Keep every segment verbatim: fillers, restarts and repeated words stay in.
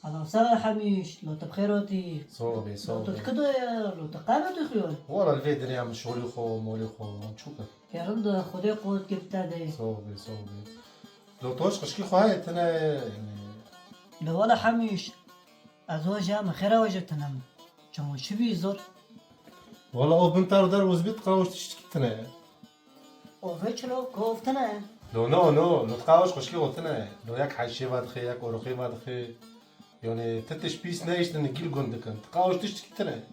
Alo, sala Hemîş, lo tu bi xêr hatî. Soh bê, soh bê. Lo tu dikide ye, lo tu qehwe dixwî? Wala li vê derê em şolê xwe, molê xwe, em çû kir. Kerem de Xwedê qut kir te de. Soh bê, soh bê. Lo tu xweşkî xwe heye tine ye, yanî. Lo wala Hemîş, ez waje me xêra waje tine me. Çawa çi bî zor? Wala o bin tar der wizbî tu qawş tiştikî tine ye. O vê çilo koftine. Lo no, no, lo tu qawş xweşkî xwe tine ye. Lo yek heyşê ve dixê, yek oroqê ve dixê. Yanî ti tişt pîs nehiştin gîl gund dikin. Tu qawş tiştikî tine ye.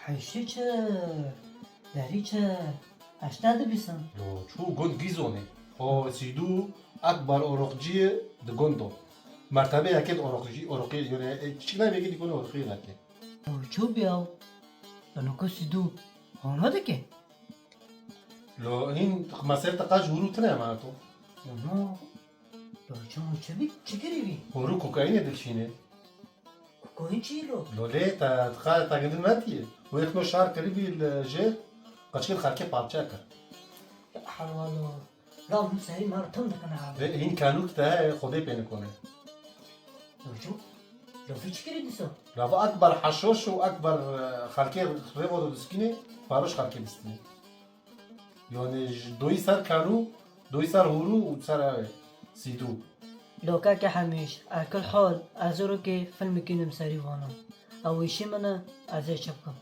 Heyşî çi, derî çi, ez te dibîsim. Lo çû gund gîzonê. O Sîdû Ekber oroqcî di gund o. Mertebe yekê di oroqcî, oroqê, yanî, e, çi ne bêkî dikon oroqê veke. Lo çû biyaw. Yanî ku Sîdû hono dike. Lo hîn mesel te qaj hûrû tine emanet o. Lo no. Lo çi çi bî, çi kirî bî? Hûrû kokaînê dikişînê. Kokaîn çi lo? Lo lê te, te, te gindin metiye. Wê xno şar kirî bî li jêr, qeçkir xelkê parçe kir. Ya hewalo. Lav min serî me re tim dikine abi. Vê hîn kanûk te heye, Xwedê pê nikone. Lo çi? Lo vî çi kirî dîsa? Lava Ekber heşoş û Ekber, e, xelkê rêvo diskînê, paroş xelkê distînê. Yanî ji doyî ser kanû, doyî ser hûrû û ser ew ê Sîdû. Lo keke Hemîş, erkil hol, ez ê rokê filmekî nim serî vana. Ew îşê min e, ez ê çi bikim?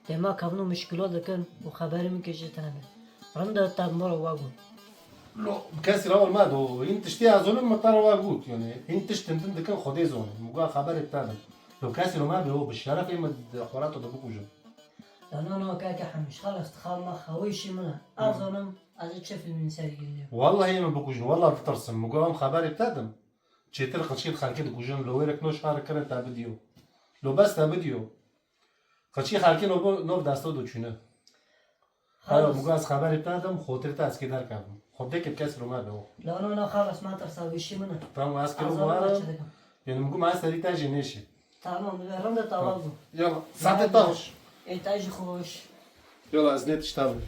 Dema kevno mişkilo dikin û xeberê min kê jê tine be. Rind e te bi min re we got. Lo, bi kesî re ol me do, hîn tiştê ez zonim min te re we got, yanî hîn tişt din din dikin Xwedê zone. Min got xeberê te dim. Lo kesî re me be, o bi şerefê min di xwe re to dibikujin. Lo no no keke Hemîş, xelas tu xal me xewê îşê min e. Ez zonim, ez ê çi filmîn serî girînim. Wellahî min bikujin, wellah ditirsim. Min got em xeberê te dim. Çêtir qeçkê xelkê dikujin, lo wê rek no şar kirin te bidiyo. Lo bes te bidiyo. Qeçkê xelkê no bo, no desta do çûne. Hayo, xelas. Min got ez xeberê te dim, xotirê te ez kê derkevim. Xwedê kê bi kes ro me be o. La no no xelas, me tirsa wî şî min e. Tamam, ez kero wara. Yanî min got me ez serî te jê nêşî. Tamam, dibe rind e, tawal bû. Yala, saetê te xweş. Ê te jî xweş. Yala, ez nê tişta bim.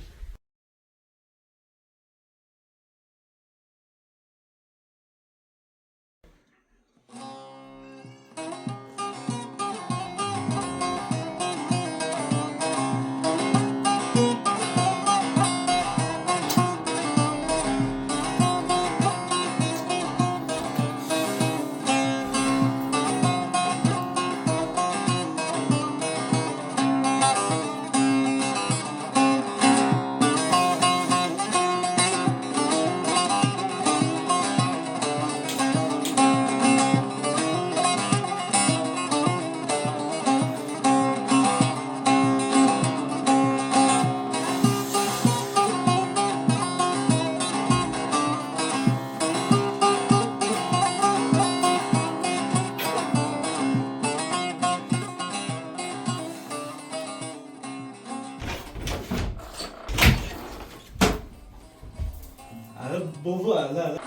Ere bavo, ere, ere.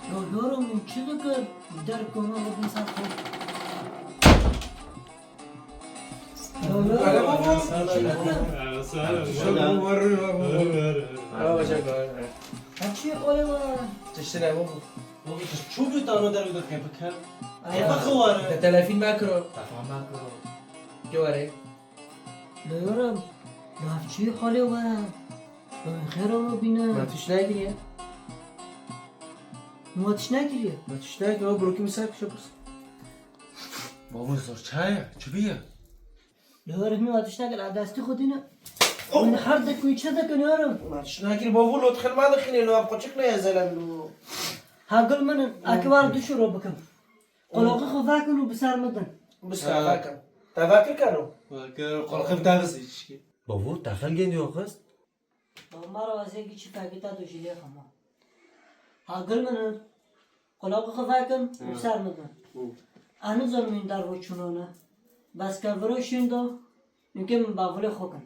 Ya yaro min çi dikir? Der koma bibin ser xwe. Ya yaro, çi dikir? Ere, ere. Ere, ere. Ere, ere. Her şey kolay var. Tiştine bavo. Bavo, tu çû bî tano der û dixê bike. Aya. Ê bixware. Te telefîn mekiro. Telefon mekiro. Kê were? Li yorim, navçî holê we, xêra we bîne. Me tişt nekiriye. Me tişt nekiriye. Me tişt nekiriye, o brokî min ser kişe pirs. Bavo zor çaye, çi biye? Li yorim, me tişt nekir, a destî xwe dîne. Oh! Min her de kuy çi dikin yorim. Me tişt nekir, bavo, lo dixil me dixine, lo ev qoçik ne ye zelem lo. Ha gul min, a ki war duşu ro bikim. Qulaqê xwe vekin û bi ser min din. Biska vekin. Te vekir keno? Vekir, qulaqê min te bizî çikî. Bavo, te xelgên diyo xist? Bavo, mara wazê giçî fekita tu jî lê xema. Ha gul min in. Qulaqê xwe vekin û bi ser min din. Hı. Anizo min dervo çûnone. Bes ke viro şîndo. Nûke min bavulê xwe kin.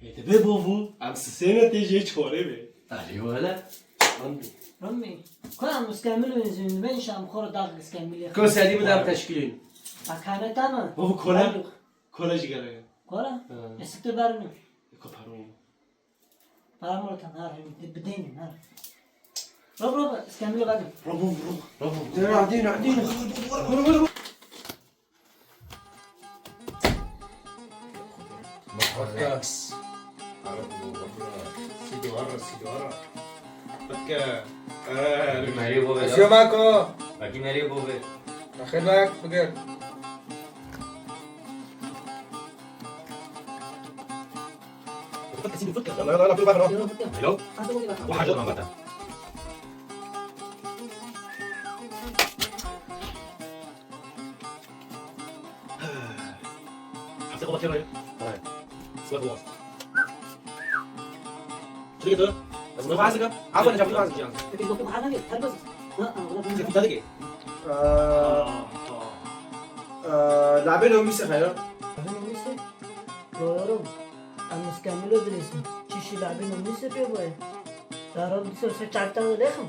Ê, dibe bavo, em sisêne tê jê çorê be. Alî wele. Rind bî. Rind bî. Ku em iskemil wê zûn, ben şam xwe re dax iskemilê. Ku serî min dem teşkîlîn. A kane tama? Bavo, kola. Alo. Kola jî gerek e. Kola? Ha. Ê, siktir ber min. Ê, ku paro. Para mor tan, ha, bidênin, ha. Rob, Rob, iskemlê verin. Rob, Rob, Rob. Sigara, sigara. Bike. Merê bove. Siyo mako. Akî merê bove. Xêr bak, bigir. Hello? Hello? Bu hacı lan bata. Hafta kola kero. Suat kola. Şuraya dur. Bunu bazı kan. Apa nak campur bazı kan. Peki doktor hana ne? Terbiyesiz. Ha, ha, ulan bunu. Kita lagi. Labê nomîsê xeyr. Labê nomîsê? Doğru. Em iskemilo dilêsin. Çişî labê nomîsê pê boye. Daral dîsa se çarta lêxim.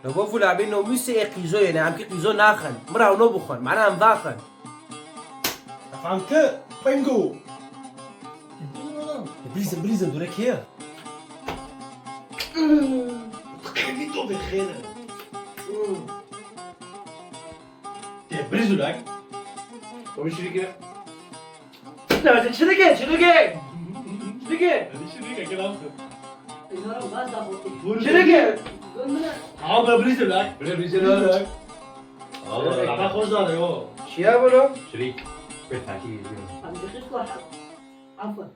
Li bo vû labê nomîsê ê qîzo yê ne. Em kî qîzo naxin. Mira û no bixwin. Mana em vaxin. Efendim ki? Bingo. Bilmiyorum. Bilirsin, bilirsin. Durek ya. Kevito be xêr. Te brizulak. O bir şey ki. Çirike, çirike. Çirike. Çirike, kral. Çirike. Abi brizulak. Brizulak. Allah Allah. Ama hoş da yo. Şiya bunu. Şirik. Bir takip ediyorum. Abi bir kız var. Afiyet.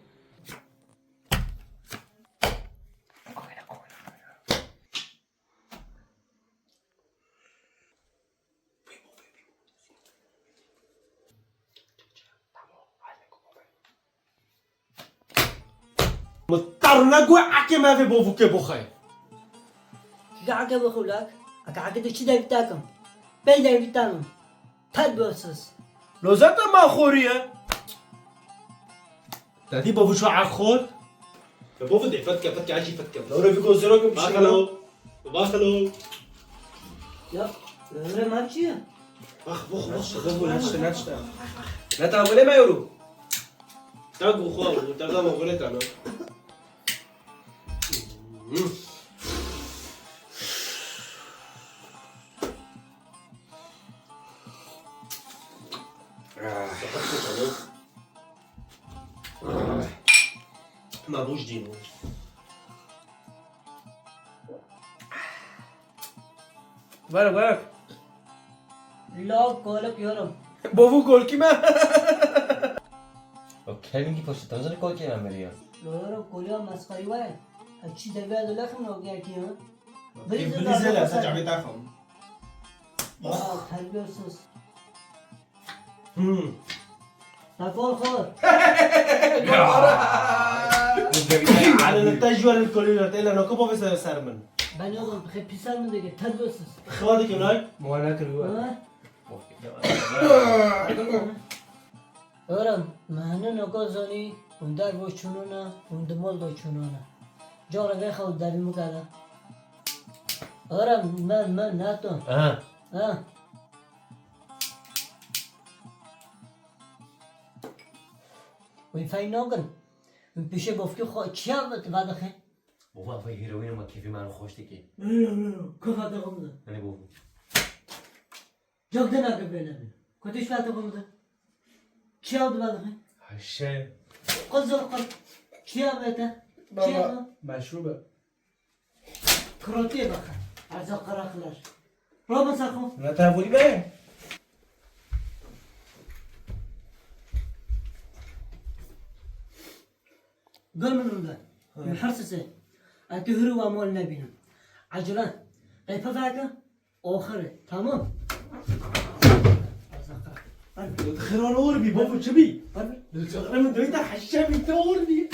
Min tarna gu eke me vê bovûkê boxay. Çi eke boxulak? Eke eke de çi devî takim? Pey devî tamim. Terbiyesiz. Lozata ma xoriye. Dadî bavû ço exot. Ya bavû de fetke, fetke, acî fetke. Lewre vî gozero kim. Bakalo. Bakalo. Ya, lewre ma çi ye? Bak, bak, bak. Neşte, bavû, neşte, neşte. Ne ta wele me yoru? Ta gu xo, ta da ma wele ta no. Ma bûj dîn. Ver, ver. La kolik yorum. Bovu kolkî me. O kelin ki poşet tanzanı kolkî me meriya. Lo yorum koliya maskarî var. Ha çi devre de lafım yok gerçi ya. Brizela, sen cavê ta xwe. Terbiyesiz. Hmm. Takol xor. Alê te ji wer kolî tê la noko bavê ser min. Ben oğlum, hep pisar mı dege, terbiyesiz. Xwa dike lay. Muana kırıyor. Ha? Oğlum, mehnu noko zoni, undar bo çununa, undumol do çununa. Jora ve xaw derbi mukada. Oğlum, men, men, nato. Ha. Ha. Wî fey nakin. Wî pişê bofkê xwe çiya ve tu vedixe? Bova vay heroîna ma kêfê me xweş dike. Kafa te xwe bide. Hani bova. Cak de nake bêne bî. Ku tu şiya te xwe bide. Çiya tu vedixe? Heşe. Qizil qil. Çiya ve te? Çiya ve? Meşrûbe. Krotiyê vexe. Erza qereqler. Robin ser xwe. Ne te volî be? Gel min ûnde. Min her sisê. Ez tu hür û amol nebînim. Ecele. Qeype veke. Oxirê. Tamam. Erza qereqler. Xêran or bî, bavo çi bî? Min dewî te heşe bî, te or bî.